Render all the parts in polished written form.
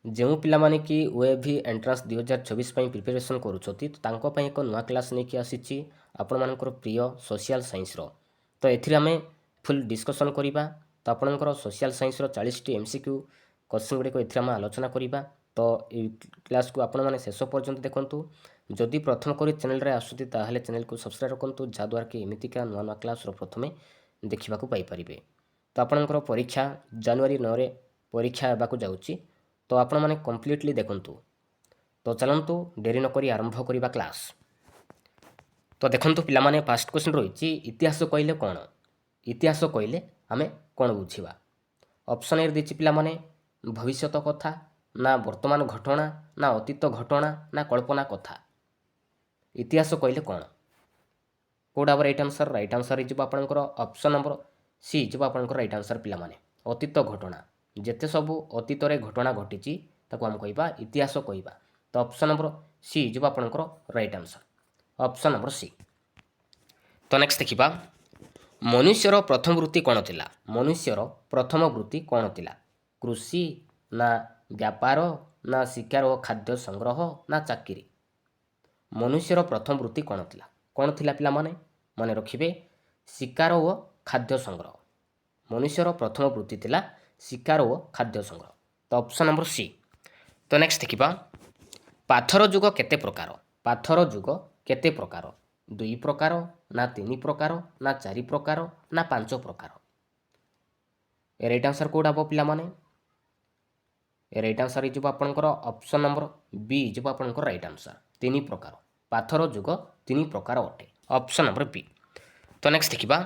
ଯେଉଁ ପିଲାମାନେ କି ଓଏଭି ଏଣ୍ଟ୍ରାନ୍ସ 2026 ପାଇଁ ପ୍ରିପାରେସନ୍ କରୁଛନ୍ତି, ତ ତାଙ୍କ ପାଇଁ ଏକ ନୂଆ କ୍ଲାସ୍ ନେଇକି ଆସିଛି ଆପଣମାନଙ୍କର ପ୍ରିୟ ସୋସିଆଲ୍ ସାଇନ୍ସର। ତ ଏଥିରେ ଆମେ ଫୁଲ୍ ଡିସ୍କସନ୍ କରିବା। ତ ଆପଣଙ୍କର ସୋସିଆଲ୍ ସାଇନ୍ସର 40ଟି ଏମ୍ସିକ୍ୟୁ କୋଶ୍ଚିନ୍ ଗୁଡ଼ିକ ଏଥିରେ ଆମେ ଆଲୋଚନା କରିବା। ତ ଏଇ କ୍ଲାସ୍କୁ ଆପଣମାନେ ଶେଷ ପର୍ଯ୍ୟନ୍ତ ଦେଖନ୍ତୁ। ଯଦି ପ୍ରଥମ କରି ଚ୍ୟାନେଲରେ ଆସୁଛନ୍ତି, ତାହେଲେ ଚ୍ୟାନେଲକୁ ସବସ୍କ୍ରାଇବ୍ ରଖନ୍ତୁ, ଯାହାଦ୍ୱାରା କି ଏମିତିକା ନୂଆ ନୂଆ କ୍ଲାସ୍ର ପ୍ରଥମେ ଦେଖିବାକୁ ପାଇପାରିବେ। ତ ଆପଣଙ୍କର ପରୀକ୍ଷା ଜାନୁଆରୀ 9ରେ ପରୀକ୍ଷା ହେବାକୁ ଯାଉଛି, ତ ଆପଣମାନେ କମ୍ପ୍ଲିଟଲି ଦେଖନ୍ତୁ। ତ ଚାଲନ୍ତୁ, ଡେରି ନକରି ଆରମ୍ଭ କରିବା କ୍ଲାସ୍। ତ ଦେଖନ୍ତୁ ପିଲାମାନେ, ଫାଷ୍ଟ କ୍ୱେଶ୍ଚନ୍ ରହିଛି, ଇତିହାସ କହିଲେ କ'ଣ? ଇତିହାସ କହିଲେ ଆମେ କ'ଣ ବୁଝିବା? ଅପସନ୍ ଏରେ ଦେଇଛି ପିଲାମାନେ, ଭବିଷ୍ୟତ କଥା ନା ବର୍ତ୍ତମାନ ଘଟଣା ନା ଅତୀତ ଘଟଣା ନା କଳ୍ପନା କଥା। ଇତିହାସ କହିଲେ କ'ଣ? କେଉଁଟା ହେବ ରାଇଟ୍ ଆନ୍ସର୍? ରାଇଟ୍ ଆନ୍ସର୍ ହେଇଯିବ ଆପଣଙ୍କର ଅପସନ୍ ନମ୍ବର ସି ହେଇଯିବ ଆପଣଙ୍କର ରାଇଟ୍ ଆନ୍ସର୍ ପିଲାମାନେ, ଅତୀତ ଘଟଣା। ଯେତେ ସବୁ ଅତୀତରେ ଘଟଣା ଘଟିଛି, ତାକୁ ଆମେ କହିବା ଇତିହାସ କହିବା। ତ ଅପସନ୍ ନମ୍ବର ସି ହେଇଯିବ ଆପଣଙ୍କର right answer, option number C. ତ ନେକ୍ସଟ ଦେଖିବା, ମନୁଷ୍ୟର ପ୍ରଥମ ବୃତ୍ତି କ'ଣ ଥିଲା? ମନୁଷ୍ୟର ପ୍ରଥମ ବୃତ୍ତି କ'ଣ ଥିଲା? କୃଷି ନା ବ୍ୟାପାର ନା ଶିକାର ଓ ଖାଦ୍ୟ ସଂଗ୍ରହ ନା ଚାକିରି? ମନୁଷ୍ୟର ପ୍ରଥମ ବୃତ୍ତି କ'ଣ ଥିଲା? କ'ଣ ଥିଲା ପିଲାମାନେ? ମନେ ରଖିବେ, ଶିକାର ଓ ଖାଦ୍ୟ ସଂଗ୍ରହ। ମନୁଷ୍ୟର ପ୍ରଥମ ବୃତ୍ତି ଥିଲା ଶିକାର ଓ ଖାଦ୍ୟ ସଂଗ୍ରହ। ତ ଅପସନ୍ ନମ୍ବର ସି। ତ ନେକ୍ସଟ ଦେଖିବା, ପାଥର ଯୁଗ କେତେ ପ୍ରକାର? ପାଥର ଯୁଗ କେତେ ପ୍ରକାର? ଦୁଇ ପ୍ରକାର ନା ତିନି ପ୍ରକାର ନା ଚାରି ପ୍ରକାର ନା ପାଞ୍ଚ ପ୍ରକାର? ଏ ରାଇଟ୍ ଆନ୍ସର୍ କେଉଁଟା ହେବ ପିଲାମାନେ? ଏ ରାଇଟ୍ ଆନ୍ସର୍ ହେଇଯିବ ଆପଣଙ୍କର ଅପସନ୍ ନମ୍ବର ବି ହେଇଯିବ ଆପଣଙ୍କର ରାଇଟ୍ ଆନ୍ସର୍, ତିନି ପ୍ରକାର। ପାଥର ଯୁଗ ତିନି ପ୍ରକାର ଅଟେ, ଅପସନ୍ ନମ୍ବର ବି। ତ ନେକ୍ସଟ ଦେଖିବା,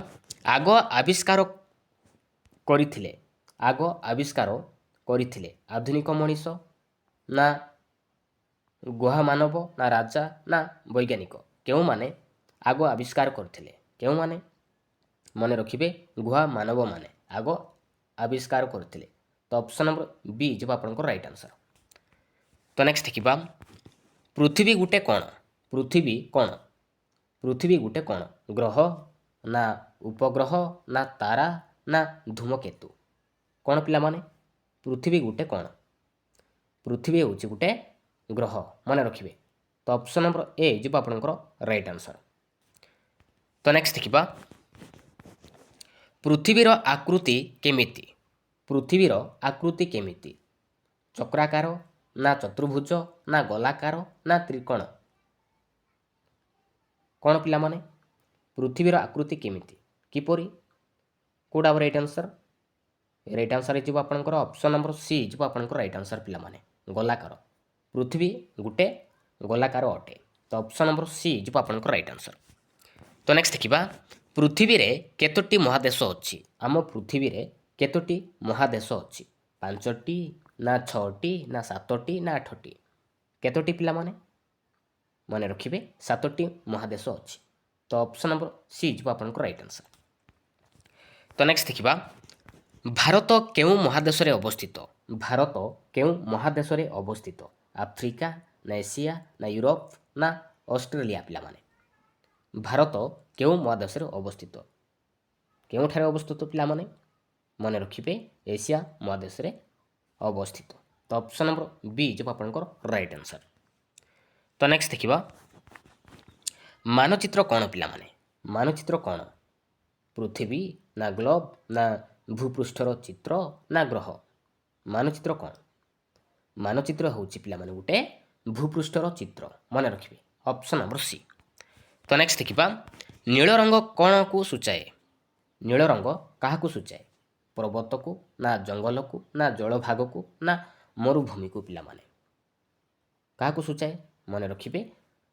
ଆଗ ଆବିଷ୍କାର କରିଥିଲେ, ଆଗ ଆବିଷ୍କାର କରିଥିଲେ ଆଧୁନିକ ମଣିଷ ନା ଗୁହା ମାନବ ନା ରାଜା ନା ବୈଜ୍ଞାନିକ? କେଉଁମାନେ ଆଗ ଆବିଷ୍କାର କରିଥିଲେ? କେଉଁମାନେ? ମନେ ରଖିବେ, ଗୁହା ମାନବମାନେ ଆଗ ଆବିଷ୍କାର କରିଥିଲେ। ତ ଅପସନ୍ ନମ୍ବର ବି ଯିବ ଆପଣଙ୍କର ରାଇଟ୍ ଆନ୍ସର୍। ତ ନେକ୍ସଟ ଦେଖିବା, ପୃଥିବୀ ଗୋଟେ କ'ଣ? ପୃଥିବୀ କ'ଣ? ପୃଥିବୀ ଗୋଟେ କ'ଣ? ଗ୍ରହ ନା ଉପଗ୍ରହ ନା ତାରା ନା ଧୂମକେତୁ? କ'ଣ ପିଲାମାନେ, ପୃଥିବୀ ଗୋଟେ କ'ଣ? ପୃଥିବୀ ହେଉଛି ଗୋଟେ ଗ୍ରହ, ମନେ ରଖିବେ। ତ ଅପସନ୍ ନମ୍ବର ଏ ଯିବ ଆପଣଙ୍କର ରାଇଟ୍ ଆନ୍ସର୍। ତ ନେକ୍ସଟ ଦେଖିବା, ପୃଥିବୀର ଆକୃତି କେମିତି? ପୃଥିବୀର ଆକୃତି କେମିତି? ଚକ୍ରାକାର ନା ଚତୁର୍ଭୁଜ ନା ଗୋଲାକାର ନା ତ୍ରିକୋଣ? କ'ଣ ପିଲାମାନେ, ପୃଥିବୀର ଆକୃତି କେମିତି, କିପରି? କେଉଁଟା ହେବ ରାଇଟ୍ ଆନ୍ସର୍? ରାଇଟ୍ ଆନ୍ସର୍ ହେଇଯିବ ଆପଣଙ୍କର ଅପସନ୍ ନମ୍ବର ସି ହେଇଯିବ ଆପଣଙ୍କର ରାଇଟ୍ ଆନ୍ସର୍ ପିଲାମାନେ, ଗୋଲାକାର। ପୃଥିବୀ ଗୋଟେ ଗୋଲାକାର ଅଟେ। ତ ଅପସନ୍ ନମ୍ବର ସି ହେଇଯିବ ଆପଣଙ୍କର ରାଇଟ୍ ଆନ୍ସର୍। ତ ନେକ୍ସଟ ଦେଖିବା, ପୃଥିବୀରେ କେତୋଟି ମହାଦେଶ ଅଛି? ଆମ ପୃଥିବୀରେ କେତୋଟି ମହାଦେଶ ଅଛି? ପାଞ୍ଚଟି ନା ଛଅଟି ନା ସାତଟି ନା ଆଠଟି? କେତୋଟି ପିଲାମାନେ? ମନେ ରଖିବେ, ସାତଟି ମହାଦେଶ ଅଛି। ତ ଅପସନ୍ ନମ୍ବର ସି ଯିବ ଆପଣଙ୍କର ରାଇଟ୍ ଆନ୍ସର୍। ତ ନେକ୍ସଟ ଦେଖିବା, ଭାରତ କେଉଁ ମହାଦେଶରେ ଅବସ୍ଥିତ? ଭାରତ କେଉଁ ମହାଦେଶରେ ଅବସ୍ଥିତ? ଆଫ୍ରିକା ନା ଏସିଆ ନା ୟୁରୋପ ନା ଅଷ୍ଟ୍ରେଲିଆ? ପିଲାମାନେ, ଭାରତ କେଉଁ ମହାଦେଶରେ ଅବସ୍ଥିତ? କେଉଁଠାରେ ଅବସ୍ଥିତ ପିଲାମାନେ? ମନେ ରଖିବେ, ଏସିଆ ମହାଦେଶରେ ଅବସ୍ଥିତ। ତ ଅପସନ୍ ନମ୍ବର ବି ଯିବ ଆପଣଙ୍କର ରାଇଟ୍ ଆନ୍ସର୍। ତ ନେକ୍ସଟ ଦେଖିବା, ମାନଚିତ୍ର କ'ଣ ପିଲାମାନେ? ମାନଚିତ୍ର କ'ଣ? ପୃଥିବୀ ନା ଗ୍ଲୋବ୍ ନା ଭୂପୃଷ୍ଠର ଚିତ୍ର ନା ଗ୍ରହ? ମାନଚିତ୍ର କ'ଣ? ମାନଚିତ୍ର ହେଉଛି ପିଲାମାନେ ଗୋଟେ ଭୂପୃଷ୍ଠର ଚିତ୍ର, ମନେ ରଖିବେ, ଅପସନ୍ ନମ୍ବର ସି। ତ ନେକ୍ସଟ ଦେଖିବା, ନୀଳ ରଙ୍ଗ କ'ଣକୁ ସୂଚାଏ? ନୀଳ ରଙ୍ଗ କାହାକୁ ସୂଚାଏ? ପର୍ବତକୁ ନା ଜଙ୍ଗଲକୁ ନା ଜଳଭାଗକୁ ନା ମରୁଭୂମିକୁ? ପିଲାମାନେ, କାହାକୁ ସୂଚାଏ? ମନେ ରଖିବେ,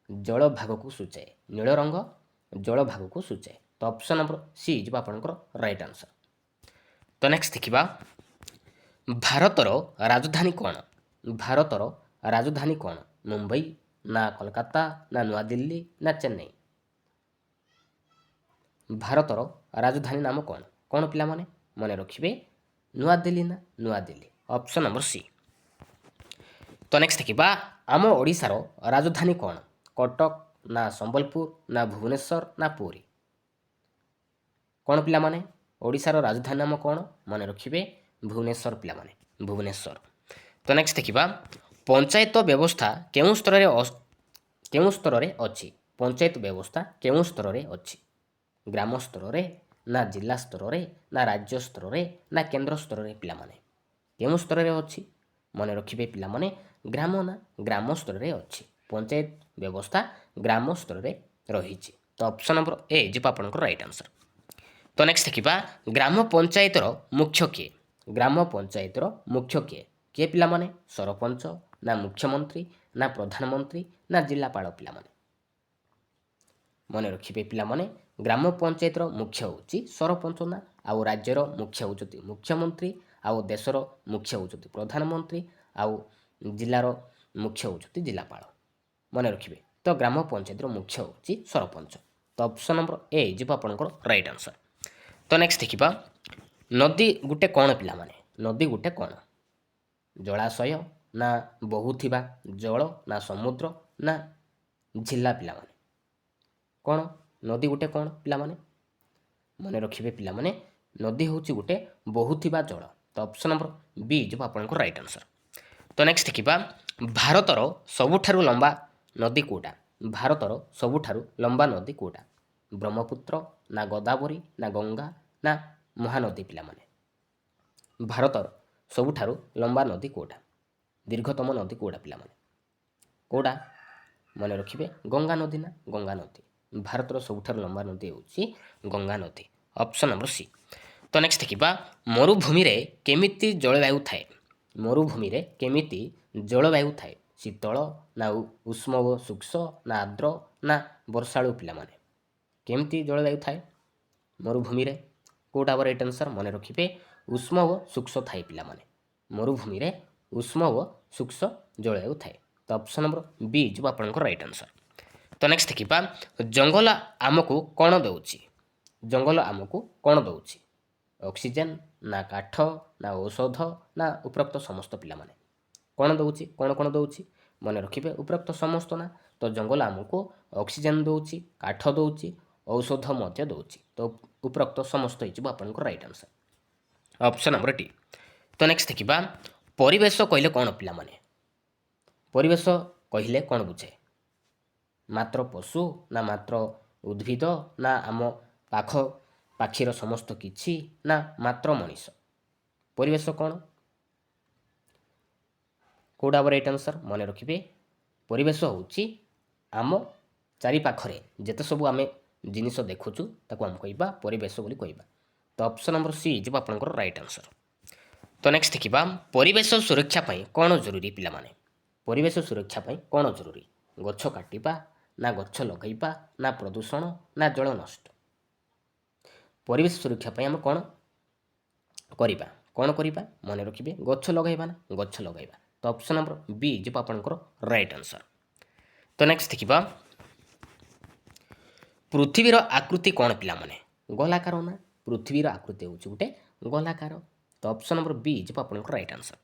ଜଳଭାଗକୁ ସୂଚାଏ। ନୀଳ ରଙ୍ଗ ଜଳଭାଗକୁ ସୂଚାଏ। ତ ଅପସନ୍ ନମ୍ବର ସି ଯିବ ଆପଣଙ୍କର ରାଇଟ୍ ଆନ୍ସର୍। ତ ନେକ୍ସଟ ଦେଖିବା, ଭାରତର ରାଜଧାନୀ କ'ଣ? ଭାରତର ରାଜଧାନୀ କ'ଣ? ମୁମ୍ବାଇ ନା କୋଲକାତା ନା ନୂଆଦିଲ୍ଲୀ ନା ଚେନ୍ନାଇ? ଭାରତର ରାଜଧାନୀ ନାମ କ'ଣ? କ'ଣ ପିଲାମାନେ? ମନେ ରଖିବେ, ନୂଆଦିଲ୍ଲୀ ନା ନୂଆଦିଲ୍ଲୀ, ଅପସନ୍ ନମ୍ବର ସି। ତ ନେକ୍ସଟ ଦେଖିବା, ଆମ ଓଡ଼ିଶାର ରାଜଧାନୀ କ'ଣ? କଟକ ନା ସମ୍ବଲପୁର ନା ଭୁବନେଶ୍ୱର ନା ପୁରୀ? କ'ଣ ପିଲାମାନେ, ଓଡ଼ିଶାର ରାଜଧାନୀ ନାମ କ'ଣ? ମନେ ରଖିବେ, ଭୁବନେଶ୍ୱର ପିଲାମାନେ, ଭୁବନେଶ୍ୱର। ତ ନେକ୍ସଟ ଦେଖିବା, ପଞ୍ଚାୟତ ବ୍ୟବସ୍ଥା କେଉଁ ସ୍ତରରେ ଅଛି? ପଞ୍ଚାୟତ ବ୍ୟବସ୍ଥା କେଉଁ ସ୍ତରରେ ଅଛି? ଗ୍ରାମ ସ୍ତରରେ ନା ଜିଲ୍ଲା ସ୍ତରରେ ନା ରାଜ୍ୟ ସ୍ତରରେ ନା କେନ୍ଦ୍ର ସ୍ତରରେ? ପିଲାମାନେ, କେଉଁ ସ୍ତରରେ ଅଛି? ମନେ ରଖିବେ ପିଲାମାନେ, ଗ୍ରାମ ନା, ଗ୍ରାମ ସ୍ତରରେ ଅଛି। ପଞ୍ଚାୟତ ବ୍ୟବସ୍ଥା ଗ୍ରାମ ସ୍ତରରେ ରହିଛି। ତ ଅପସନ୍ ନମ୍ବର ଏ ଯିବ ଆପଣଙ୍କର ରାଇଟ୍ ଆନ୍ସର୍। ତ ନେକ୍ସଟ ଦେଖିବା, ଗ୍ରାମ ପଞ୍ଚାୟତର ମୁଖ୍ୟ କିଏ? ଗ୍ରାମ ପଞ୍ଚାୟତର ମୁଖ୍ୟ କିଏ? କିଏ ପିଲାମାନେ? ସରପଞ୍ଚ ନା ମୁଖ୍ୟମନ୍ତ୍ରୀ ନା ପ୍ରଧାନମନ୍ତ୍ରୀ ନା ଜିଲ୍ଲାପାଳ? ପିଲାମାନେ, ମନେ ରଖିବେ ପିଲାମାନେ, ଗ୍ରାମ ପଞ୍ଚାୟତର ମୁଖ୍ୟ ହେଉଛି ସରପଞ୍ଚ ନା। ଆଉ ରାଜ୍ୟର ମୁଖ୍ୟ ହେଉଛନ୍ତି ମୁଖ୍ୟମନ୍ତ୍ରୀ, ଆଉ ଦେଶର ମୁଖ୍ୟ ହେଉଛନ୍ତି ପ୍ରଧାନମନ୍ତ୍ରୀ, ଆଉ ଜିଲ୍ଲାର ମୁଖ୍ୟ ହେଉଛନ୍ତି ଜିଲ୍ଲାପାଳ। ମନେ ରଖିବେ। ତ ଗ୍ରାମ ପଞ୍ଚାୟତର ମୁଖ୍ୟ ହେଉଛି ସରପଞ୍ଚ। ତ ଅପସନ୍ ନମ୍ବର ଏ ଯିବ ଆପଣଙ୍କର ରାଇଟ୍ ଆନ୍ସର୍। ତ ନେକ୍ସଟ ଦେଖିବା, ନଦୀ ଗୋଟେ କ'ଣ? ପିଲାମାନେ, ନଦୀ ଗୋଟେ କ'ଣ? ଜଳାଶୟ ନା ବହୁଥିବା ଜଳ ନା ସମୁଦ୍ର ନା ଝିଲା? ପିଲାମାନେ, କ'ଣ ନଦୀ ଗୋଟେ କ'ଣ? ପିଲାମାନେ, ମନେ ରଖିବେ ପିଲାମାନେ, ନଦୀ ହେଉଛି ଗୋଟେ ବହୁଥିବା ଜଳ। ତ ଅପସନ୍ ନମ୍ବର ବି ଯିବ ଆପଣଙ୍କର ରାଇଟ୍ ଆନ୍ସର୍। ତ ନେକ୍ସଟ ଦେଖିବା, ଭାରତର ସବୁଠାରୁ ଲମ୍ବା ନଦୀ କେଉଁଟା? ଭାରତର ସବୁଠାରୁ ଲମ୍ବା ନଦୀ କେଉଁଟା? ବ୍ରହ୍ମପୁତ୍ର ନା ଗୋଦାବରୀ ନା ଗଙ୍ଗା ନା ମହାନଦୀ? ପିଲାମାନେ, ଭାରତର ସବୁଠାରୁ ଲମ୍ବା ନଦୀ କେଉଁଟା? ଦୀର୍ଘତମ ନଦୀ କେଉଁଟା? ପିଲାମାନେ, କେଉଁଟା? ମନେ ରଖିବେ, ଗଙ୍ଗା ନଦୀ ନା, ଗଙ୍ଗା ନଦୀ। ଭାରତର ସବୁଠାରୁ ଲମ୍ବା ନଦୀ ହେଉଛି ଗଙ୍ଗା ନଦୀ, ଅପସନ୍ ନମ୍ବର ସି। ତ ନେକ୍ସଟ ଦେଖିବା, ମରୁଭୂମିରେ କେମିତି ଜଳବାୟୁ ଥାଏ? ମରୁଭୂମିରେ କେମିତି ଜଳବାୟୁ ଥାଏ? ଶୀତଳ ନା ଉଷ୍ମ ଓ ଶୁଷ୍କ ନା ଆର୍ଦ୍ର ନା ବର୍ଷାଳୁ? ପିଲାମାନେ, କେମିତି ଜଳବାୟୁ ଥାଏ ମରୁଭୂମିରେ? କେଉଁଟା ହେବ ରାଇଟ୍ ଆନ୍ସର୍? ମନେ ରଖିବେ, ଉଷ୍ମ ଓ ଶୁଷ୍କ ଥାଏ। ପିଲାମାନେ, ମରୁଭୂମିରେ ଉଷ୍ମ ଓ ଶୁଷ୍କ ଜଳବାୟୁ ଥାଏ। ତ ଅପସନ୍ ନମ୍ବର ବି ଯିବ ଆପଣଙ୍କର ରାଇଟ୍ ଆନ୍ସର୍। ତ ନେକ୍ସଟ ଦେଖିବା, ଜଙ୍ଗଲ ଆମକୁ କ'ଣ ଦେଉଛି? ଜଙ୍ଗଲ ଆମକୁ କ'ଣ ଦେଉଛି? ଅକ୍ସିଜେନ୍ ନା କାଠ ନା ଔଷଧ ନା ଉପରୋକ୍ତ ସମସ୍ତ? ପିଲାମାନେ, କ'ଣ ଦେଉଛି? କ'ଣ କ'ଣ ଦେଉଛି? ମନେ ରଖିବେ, ଉପରୋକ୍ତ ସମସ୍ତ ନା। ତ ଜଙ୍ଗଲ ଆମକୁ ଅକ୍ସିଜେନ୍ ଦେଉଛି, କାଠ ଦେଉଛି, ଔଷଧ ମଧ୍ୟ ଦେଉଛି। ତ ଉପରୋକ୍ତ ସମସ୍ତ ହେଇଯିବ ଆପଣଙ୍କର right answer, option number D. ତ ନେକ୍ସଟ ଦେଖିବା, ପରିବେଶ କହିଲେ କ'ଣ? ପିଲାମାନେ, ପରିବେଶ କହିଲେ କ'ଣ ବୁଝାଏ? ମାତ୍ର ପଶୁ ନା ମାତ୍ର ଉଦ୍ଭିଦ ନା ଆମ ପାଖ ପାଖିର ସମସ୍ତ କିଛି ନା ମାତ୍ର ମଣିଷ? ପରିବେଶ କ'ଣ? କେଉଁଟା ହେବ ରାଇଟ୍ ଆନ୍ସର୍? ମନେ ରଖିବେ, ପରିବେଶ ହେଉଛି ଆମ ଚାରିପାଖରେ ଯେତେ ସବୁ ଆମେ ଜିନିଷ ଦେଖୁଛୁ, ତାକୁ ଆମେ କହିବା ପରିବେଶ ବୋଲି କହିବା। ତ ଅପସନ୍ ନମ୍ବର ସି ଯିବ ଆପଣଙ୍କର ରାଇଟ୍ ଆନ୍ସର୍। ତ ନେକ୍ସଟ ଦେଖିବା, ପରିବେଶ ସୁରକ୍ଷା ପାଇଁ କ'ଣ ଜରୁରୀ? ପିଲାମାନେ, ପରିବେଶ ସୁରକ୍ଷା ପାଇଁ କ'ଣ ଜରୁରୀ? ଗଛ କାଟିବା ନା ଗଛ ଲଗାଇବା ନା ପ୍ରଦୂଷଣ ନା ଜଳ ନଷ୍ଟ? ପରିବେଶ ସୁରକ୍ଷା ପାଇଁ ଆମେ କ'ଣ କରିବା? କ'ଣ କରିବା? ମନେ ରଖିବେ, ଗଛ ଲଗାଇବା ନା, ଗଛ ଲଗାଇବା। ତ ଅପସନ୍ ନମ୍ବର ବି ଯିବ ଆପଣଙ୍କର ରାଇଟ୍ ଆନ୍ସର୍। ତ ନେକ୍ସଟ ଦେଖିବା, ପୃଥିବୀର ଆକୃତି କ'ଣ? ପିଲାମାନେ, ଗୋଲାକାର ନା, ପୃଥିବୀର ଆକୃତି ହେଉଛି ଗୋଟେ ଗୋଲାକାର। ତ ଅପସନ୍ ନମ୍ବର ବି ଯିବ ଆପଣଙ୍କର ରାଇଟ୍ ଆନ୍ସର୍।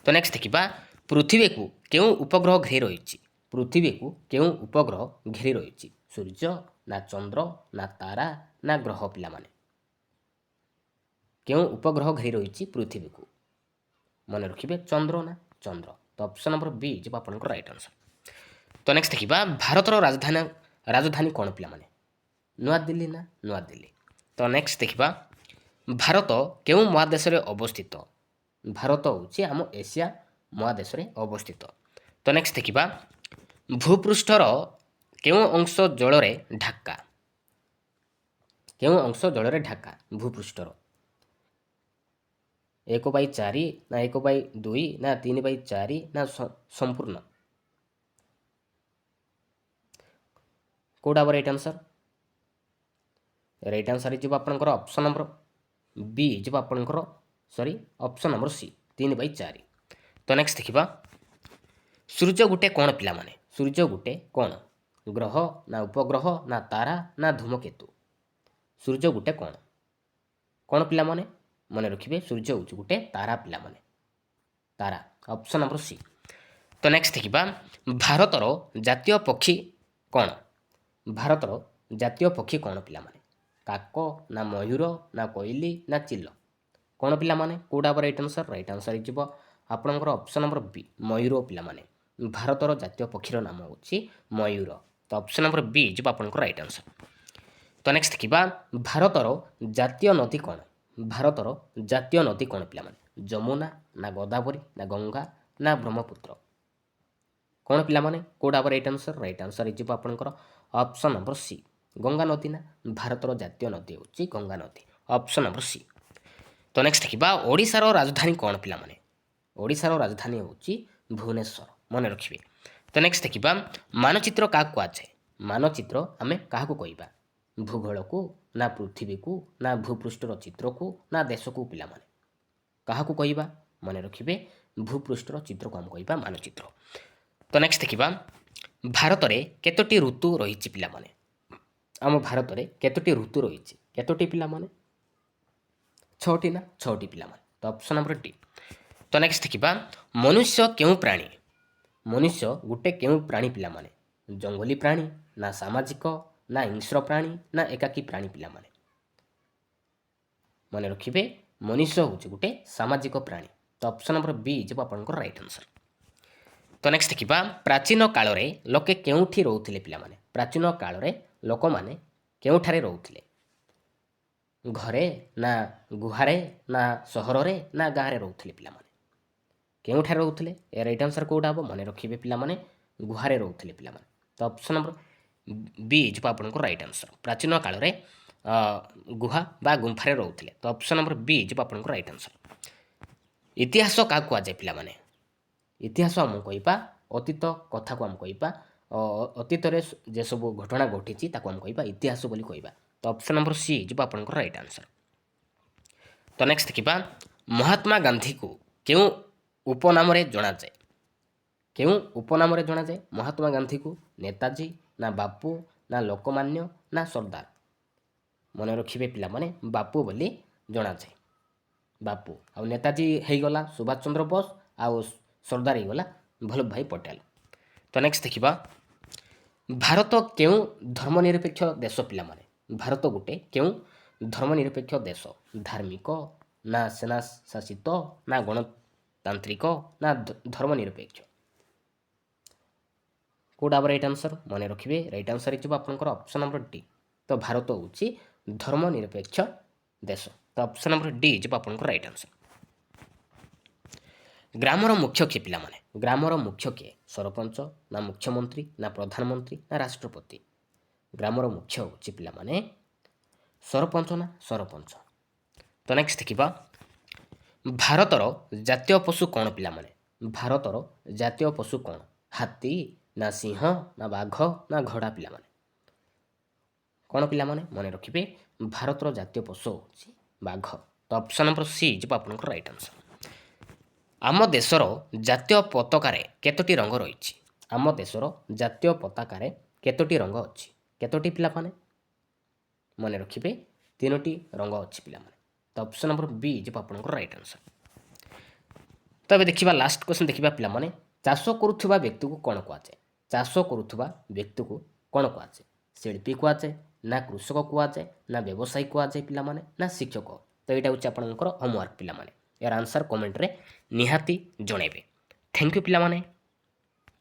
ତ ନେକ୍ସଟ ଦେଖିବା, ପୃଥିବୀକୁ କେଉଁ ଉପଗ୍ରହ ଘେରି ରହିଛି? ପୃଥିବୀକୁ କେଉଁ ଉପଗ୍ରହ ଘେରି ରହିଛି? ସୂର୍ଯ୍ୟ ନା ଚନ୍ଦ୍ର ନା ତାରା ନା ଗ୍ରହ? ପିଲାମାନେ, କେଉଁ ଉପଗ୍ରହ ଘେରି ରହିଛି ପୃଥିବୀକୁ? ମନେ ରଖିବେ, ଚନ୍ଦ୍ର ନା, ଚନ୍ଦ୍ର। ତ ଅପସନ୍ ନମ୍ବର ବି ଯିବ ଆପଣଙ୍କର ରାଇଟ୍ ଆନ୍ସର୍। ତ ନେକ୍ସଟ ଦେଖିବା, ଭାରତର ରାଜଧାନୀ କ'ଣ? ପିଲାମାନେ, ନୂଆଦିଲ୍ଲୀ ନା, ନୂଆଦିଲ୍ଲୀ। ତ ନେକ୍ସଟ ଦେଖିବା, ଭାରତ କେଉଁ ମହାଦେଶରେ ଅବସ୍ଥିତ? ଭାରତ ହେଉଛି ଆମ ଏସିଆ ମହାଦେଶରେ ଅବସ୍ଥିତ। ତ ନେକ୍ସଟ ଦେଖିବା, ଭୂପୃଷ୍ଠର କେଉଁ ଅଂଶ ଜଳରେ ଢାକା? କେଉଁ ଅଂଶ ଜଳରେ ଢାକା ଭୂପୃଷ୍ଠର? 1/4 ନା 1/2 ନା 3/4 ନା ସମ୍ପୂର୍ଣ୍ଣ? କେଉଁଟା ହେବ ରାଇଟ୍ ଆନ୍ସର୍? ରାଇଟ୍ ଆନ୍ସର୍ ହେଇଯିବ ଆପଣଙ୍କର ଅପସନ୍ ନମ୍ବର ବି ହେଇଯିବ ଆପଣଙ୍କର, ସରି, ଅପସନ୍ ନମ୍ବର ସି, 3/4। ତ ନେକ୍ସଟ ଦେଖିବା, ସୂର୍ଯ୍ୟ ଗୋଟେ କ'ଣ? ପିଲାମାନେ, ସୂର୍ଯ୍ୟ ଗୋଟେ କ'ଣ? ଗ୍ରହ ନା ଉପଗ୍ରହ ନା ତାରା ନା ଧୂମକେତୁ? ସୂର୍ଯ୍ୟ ଗୋଟେ କ'ଣ? କ'ଣ ପିଲାମାନେ? ମନେ ରଖିବେ, ସୂର୍ଯ୍ୟ ହେଉଛି ଗୋଟେ ତାରା। ପିଲାମାନେ, ତାରା, ଅପସନ୍ ନମ୍ବର ସି। ତ ନେକ୍ସଟ ଦେଖିବା, ଭାରତର ଜାତୀୟ ପକ୍ଷୀ କ'ଣ? ଭାରତର ଜାତୀୟ ପକ୍ଷୀ କ'ଣ ପିଲାମାନେ? କାକ ନା ମୟୂର ନା କୋଇଲି ନା ଚିଲ? କ'ଣ ପିଲାମାନେ, କେଉଁଟା ହେବ ରାଇଟ୍ ଆନ୍ସର୍? ରାଇଟ୍ ଆନ୍ସର୍ ହେଇଯିବ ଆପଣଙ୍କର ଅପସନ୍ ନମ୍ବର ବି, ମୟୂର ପିଲାମାନେ। ଭାରତର ଜାତୀୟ ପକ୍ଷୀର ନାମ ହେଉଛି ମୟୂର। ତ ଅପସନ୍ ନମ୍ବର ବି ଯିବ ଆପଣଙ୍କର ରାଇଟ୍ ଆନ୍ସର୍। ତ ନେକ୍ସଟ ଦେଖିବା, ଭାରତର ଜାତୀୟ ନଦୀ କ'ଣ? ଭାରତର ଜାତୀୟ ନଦୀ କ'ଣ ପିଲାମାନେ? ଯମୁନା ନା ଗୋଦାବରୀ ନା ଗଙ୍ଗା ନା ବ୍ରହ୍ମପୁତ୍ର? କ'ଣ ପିଲାମାନେ, କେଉଁଟା ହେବ ରାଇଟ୍ ଆନ୍ସର୍? ରାଇଟ୍ ଆନ୍ସର୍ ହେଇଯିବ ଆପଣଙ୍କର ଅପସନ୍ ନମ୍ବର ସି, ଗଙ୍ଗା ନଦୀ ନା। ଭାରତର ଜାତୀୟ ନଦୀ ହେଉଛି ଗଙ୍ଗା ନଦୀ, ଅପସନ୍ ନମ୍ବର ସି। ତ ନେକ୍ସଟ ଦେଖିବା, ଓଡ଼ିଶାର ରାଜଧାନୀ କ'ଣ ପିଲାମାନେ? ଓଡ଼ିଶାର ରାଜଧାନୀ ହେଉଛି ଭୁବନେଶ୍ୱର, ମନେ ରଖିବେ। ତ ନେକ୍ସଟ ଦେଖିବା, ମାନଚିତ୍ର କାହାକୁ କୁହାଯାଏ? ମାନଚିତ୍ର ଆମେ କାହାକୁ କହିବା? ଭୂଗୋଳକୁ ନା ପୃଥିବୀକୁ ନା ଭୂପୃଷ୍ଠର ଚିତ୍ରକୁ ନା ଦେଶକୁ? ପିଲାମାନେ, କାହାକୁ କହିବା? ମନେ ରଖିବେ, ଭୂପୃଷ୍ଠର ଚିତ୍ରକୁ ଆମେ କହିବା ମାନଚିତ୍ର। ତ ନେକ୍ସଟ ଦେଖିବା, ଭାରତରେ କେତୋଟି ଋତୁ ରହିଛି ପିଲାମାନେ? ଆମ ଭାରତରେ କେତୋଟି ଋତୁ ରହିଛି? କେତୋଟି ପିଲାମାନେ? ଛଅଟି ନା, ଛଅଟି ପିଲାମାନେ। ତ ଅପସନ୍ ନମ୍ବର ଡି। ତ ନେକ୍ସଟ ଦେଖିବା, ମନୁଷ୍ୟ କେଉଁ ପ୍ରାଣୀ? ମନୁଷ୍ୟ ଗୋଟେ କେଉଁ ପ୍ରାଣୀ ପିଲାମାନେ? ଜଙ୍ଗଲୀ ପ୍ରାଣୀ ନା ସାମାଜିକ ନା ହିଂସ୍ର ପ୍ରାଣୀ ନା ଏକାକୀ ପ୍ରାଣୀ ପିଲାମାନେ? ମନେ ରଖିବେ, ମନୁଷ୍ୟ ହେଉଛି ଗୋଟେ ସାମାଜିକ ପ୍ରାଣୀ। ତ ଅପସନ୍ ନମ୍ବର ବି ଯିବ ଆପଣଙ୍କର ରାଇଟ୍ ଆନ୍ସର୍। ତ ନେକ୍ସଟ ଦେଖିବା, ପ୍ରାଚୀନ କାଳରେ ଲୋକେ କେଉଁଠି ରହୁଥିଲେ ପିଲାମାନେ? ପ୍ରାଚୀନ କାଳରେ ଲୋକମାନେ କେଉଁଠାରେ ରହୁଥିଲେ? ଘରେ ନା ଗୁହାରେ ନା ସହରରେ ନା ଗାଁରେ ରହୁଥିଲେ ପିଲାମାନେ? କେଉଁଠାରେ ରହୁଥିଲେ? ଏ ରାଇଟ୍ ଆନ୍ସର୍ କେଉଁଟା ହେବ? ମନେ ରଖିବେ ପିଲାମାନେ, ଗୁହାରେ ରହୁଥିଲେ ପିଲାମାନେ। ତ ଅପସନ୍ ନମ୍ବର ବି ଯିବ ଆପଣଙ୍କର ରାଇଟ୍ ଆନ୍ସର୍। ପ୍ରାଚୀନ କାଳରେ ଗୁହା ବା ଗୁମ୍ଫାରେ ରହୁଥିଲେ। ତ ଅପସନ୍ ନମ୍ବର ବି ଯିବ ଆପଣଙ୍କର ରାଇଟ୍ ଆନ୍ସର୍। ଇତିହାସ କାହାକୁ କୁହାଯାଏ ପିଲାମାନେ? ଇତିହାସ ଆମକୁ କହିବା ଅତୀତ କଥାକୁ ଆମେ କହିବା। ଅତୀତରେ ଯେସବୁ ଘଟଣା ଘଟିଛି, ତାକୁ ଆମେ କହିବା ଇତିହାସ ବୋଲି କହିବା। ତ ଅପସନ୍ ନମ୍ବର ସି ଯିବ ଆପଣଙ୍କର ରାଇଟ୍ ଆନ୍ସର୍। ତ ନେକ୍ସଟ ଦେଖିବା, ମହାତ୍ମା ଗାନ୍ଧୀକୁ କେଉଁ ଉପନାମରେ ଜଣାଯାଏ? କେଉଁ ଉପନାମରେ ଜଣାଯାଏ ମହାତ୍ମା ଗାନ୍ଧୀକୁ? ନେତାଜୀ ନା ବାପୁ ନା ଲୋକମାନ୍ୟ ନା ସର୍ଦ୍ଦାର? ମନେ ରଖିବେ ପିଲାମାନେ, ବାପୁ ବୋଲି ଜଣାଯାଏ, ବାପୁ। ଆଉ ନେତାଜୀ ହେଇଗଲା ସୁଭାଷ ଚନ୍ଦ୍ର ବୋଷ, ଆଉ ସର୍ଦ୍ଦାର ହେଇଗଲା ବଲ୍ଲଭ ଭାଇ ପଟେଲ। ତ ନେକ୍ସଟ ଦେଖିବା, ଭାରତ କେଉଁ ଧର୍ମନିରପେକ୍ଷ ଦେଶ ପିଲାମାନେ? ଭାରତ ଗୋଟେ କେଉଁ ଧର୍ମନିରପେକ୍ଷ ଦେଶ? ଧାର୍ମିକ ନା ସେନା ଶାସିତ ନା ଗଣତାନ୍ତ୍ରିକ ନା ଧର୍ମନିରପେକ୍ଷ? କେଉଁଟା ହେବ ରାଇଟ୍ ଆନ୍ସର୍? ମନେ ରଖିବେ, ରାଇଟ୍ ଆନ୍ସର୍ ହେଇଯିବ ଆପଣଙ୍କର ଅପସନ୍ ନମ୍ବର ଡି। ତ ଭାରତ ହେଉଛି ଧର୍ମନିରପେକ୍ଷ ଦେଶ। ତ ଅପସନ୍ ନମ୍ବର ଡି ଯିବ ଆପଣଙ୍କର ରାଇଟ୍ ଆନ୍ସର୍। ଗ୍ରାମର ମୁଖ୍ୟ କିଏ ପିଲାମାନେ? ଗ୍ରାମର ମୁଖ୍ୟ କିଏ? ସରପଞ୍ଚ ନା ମୁଖ୍ୟମନ୍ତ୍ରୀ ନା ପ୍ରଧାନମନ୍ତ୍ରୀ ନା ରାଷ୍ଟ୍ରପତି? ଗ୍ରାମର ମୁଖ୍ୟ ହେଉଛି ପିଲାମାନେ ସରପଞ୍ଚ ନା, ସରପଞ୍ଚ। ତ ନେକ୍ସଟ ଦେଖିବା, ଭାରତର ଜାତୀୟ ପଶୁ କ'ଣ ପିଲାମାନେ? ଭାରତର ଜାତୀୟ ପଶୁ କ'ଣ? ହାତୀ ନା ସିଂହ ନା ବାଘ ନା ଘୋଡ଼ା ପିଲାମାନେ? କ'ଣ ପିଲାମାନେ? ମନେ ରଖିବେ, ଭାରତର ଜାତୀୟ ପଶୁ ହେଉଛି ବାଘ। ତ ଅପସନ୍ ନମ୍ବର ସି ଯିବ ଆପଣଙ୍କର ରାଇଟ୍ ଆନ୍ସର୍। ଆମ ଦେଶର ଜାତୀୟ ପତାକାରେ କେତୋଟି ରଙ୍ଗ ରହିଛି? ଆମ ଦେଶର ଜାତୀୟ ପତାକାରେ କେତୋଟି ରଙ୍ଗ ଅଛି? କେତୋଟି ପିଲାମାନେ? ମନେ ରଖିବେ, ତିନୋଟି ରଙ୍ଗ ଅଛି ପିଲାମାନେ। ତ ଅପସନ୍ ନମ୍ବର ବି ଯିବ ଆପଣଙ୍କର ରାଇଟ୍ ଆନ୍ସର୍। ତ ଏବେ ଦେଖିବା, ଲାଷ୍ଟ କ୍ୱେଶ୍ଚନ୍ ଦେଖିବା ପିଲାମାନେ। ଚାଷ କରୁଥିବା ବ୍ୟକ୍ତିକୁ କ'ଣ କୁହାଯାଏ? ଚାଷ କରୁଥିବା ବ୍ୟକ୍ତିକୁ କ'ଣ କୁହାଯାଏ? ଶିଳ୍ପୀ କୁହାଯାଏ ନା କୃଷକ କୁହାଯାଏ ନା ବ୍ୟବସାୟୀ କୁହାଯାଏ ପିଲାମାନେ ନା ଶିକ୍ଷକ? ତ ଏଇଟା ହେଉଛି ଆପଣଙ୍କର ହୋମୱାର୍କ ପିଲାମାନେ। ଏହାର ଆନ୍ସର୍ କମେଣ୍ଟରେ ନିହାତି ଜଣାଇବେ। Thank you ପିଲାମାନେ।